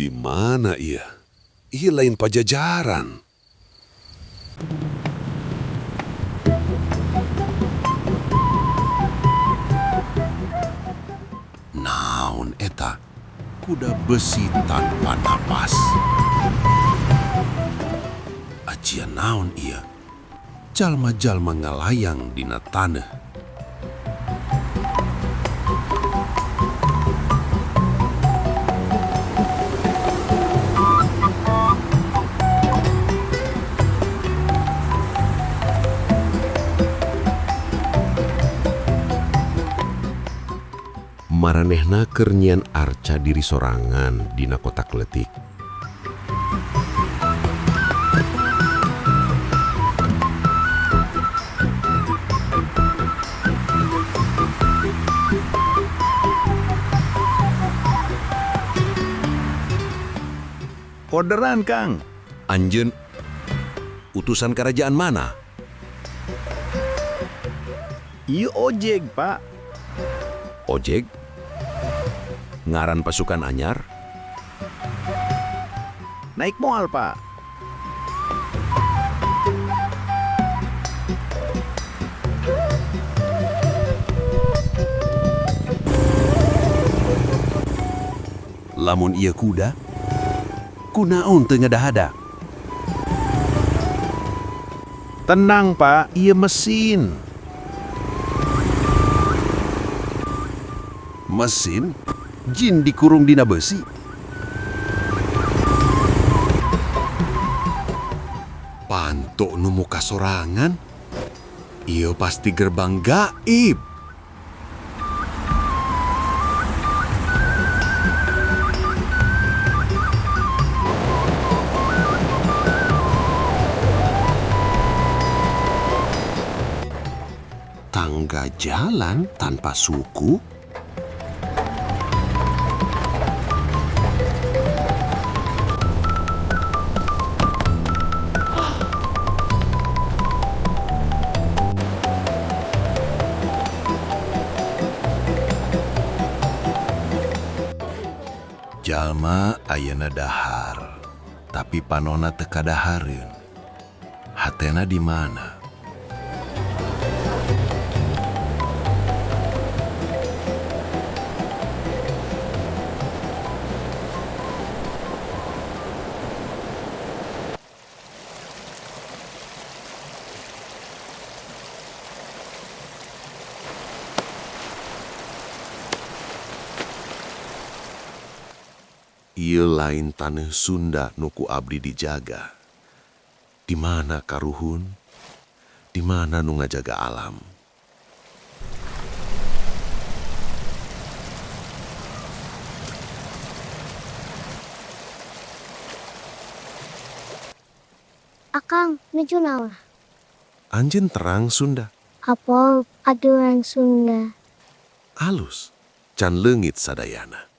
Di mana ieu? Ieu lain Pajajaran. Naon eta? Kuda besi tanpa napas. Ajian naon ieu? Jalma-jalma ngalayang dina taneuh. Maranehna keur nyieun arca diri sorangan dina kotak leutik. Orderan, Kang. Anjeun utusan kerajaan mana? Ieu ojek, Pak. Ojek? Ngaran pasukan anyar? Naik moal, Pak. Lamun ieu kuda, kunaon teu ngadahada? Tenang, Pak. Ieu mesin. Mesin? Jin dikurung dina besi. Panto nu muka sorangan. Ieu pasti gerbang gaib. Tangga jalan tanpa suku? Jalma ayeuna dahar, tapi panona teu kadahareun. Hatena di mana? Ieu lain taneuh Sunda nu ku abdi dijaga. Di mana karuhun? Di mana nu ngajaga alam? Akang, nuju naon? Anjeun terang Sunda, Apal aturan Sunda. Alus, can leungit sadayana.